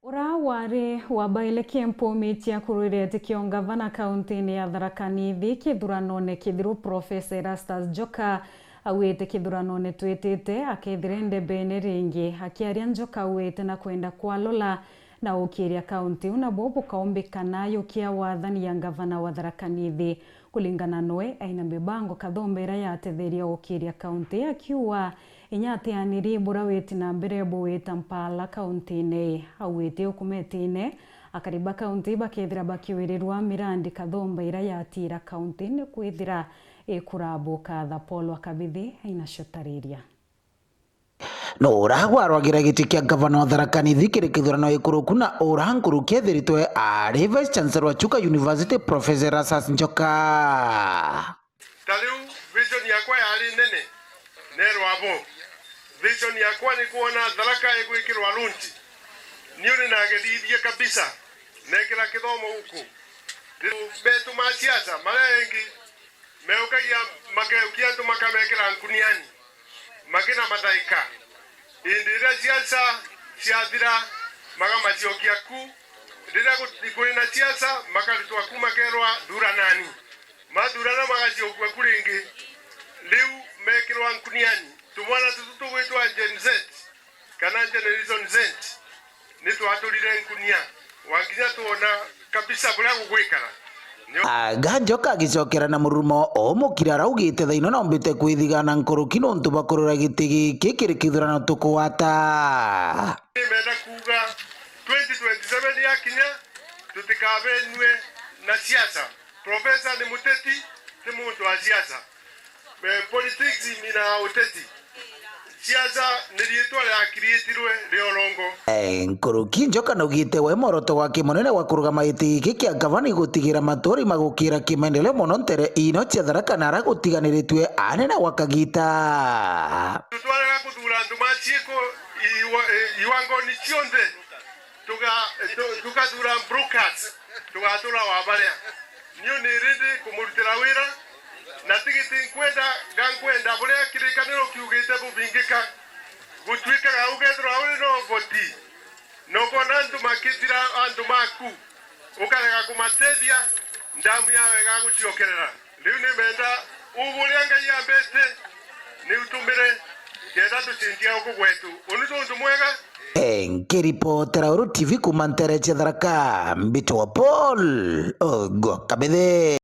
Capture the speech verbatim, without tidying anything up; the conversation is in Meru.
Ura wari wabaile kiempu miti akurwire etikio ngavana kauntine ya Tharaka Nithi kithuranone kithiru, Profesa Erastus Njoka, augite kithuranone twitite akethire ndebene ringi. Akiaria, Njoka augite na kwenda kwalola na ukiria kaunti iu nabo bukaumbikana yukia wathani ya ngavana wa Tharaka Nithi. Kulingana noe, aina mibango kathumba iria yatetheria ukiria kaunti, akiuga inya atianiri bura witi na mbere buwita mpala kauntine ii. Augite ukumetine, akari ba kaunti bakethira bakiwirirwa mirandi kathumba iria yatira kaunti ni kwithira ikurabuka. Tha Paul wa Kabithi aina ciotariria. No ura warwagira giti kia ngavana wa Tharaka Nithi kiri kithurano ikuruku na ura nkuruki ethiritwe ari Vice Chancellor wa Chuka University, Professor Erastus Njoka. Ta riu vision yakwa yari nene, nerwa bo. Vision yakwa ni kwona Tharaka igwikirwa launch. Niu ni nagerithie kabisa, nekira kithomo guku. Riu betu ma siasa, maria engi meukagia makeukia antu makamekira nkuniani, makinamathaika. Indi riria siasa ciathira, magamacokia ku. Riria gu-, kuri na siasa, makarutwa ku makerwa, "Thuranani." Mathurana magacokua ku ringi. Riu mekirwa nkuniani. Tumwana tutu tugwitwa Gen Z, kana Generation Z, ni twaturire nkunia, wanginya twona kabisa buria gugwikara. Nio- Aga Njoka agicokera na mururumo umukira araugite thaino nombite kwithigana nkuruki nontu bwa kurura giti giki kiri kithurano tukugwata. Nimenda kuuga twenty twenty-seven yakinya, tutikabenue na siasa. Profesa ni muteti, ti muntu wa siasa. Eh, politics imina uteti. Siasa ni riitwa riakiriitirwe ria urongo. Eh, nkuruki Njoka naugite we mworoto wake munene wa kurugama giti giki kia ngavana ni gutigira maturi magukira kimaendeleo mono ntere ino cia Tharaka na ara gutiganiritue anene gwa kagita. Tutwarega kuthura antu ma ciiko iwa-, eh, iwangoni cionthe. Tuga-, tu-, tukathura brokers, tugatura wa baria. Niu ni ready kumurutira wira, na tigiti nkwenda, nga nkwenda buria kirikaniro kiugite bubingika, gutuikaga ugethirwa uri na uvoti, na ukona antu makithira antu maku, ukarega kumatethia, ndamu yawe igaguciokerera. Riu ni menda ubu uria Ngai ambite, ni utumire, kenda tucinjia uku gwetu. Uni ni untu mwega. Eh, nkiripotera Uru T V kuma ntere cia Tharaka, mbitwa Paul Ogo Kabithe.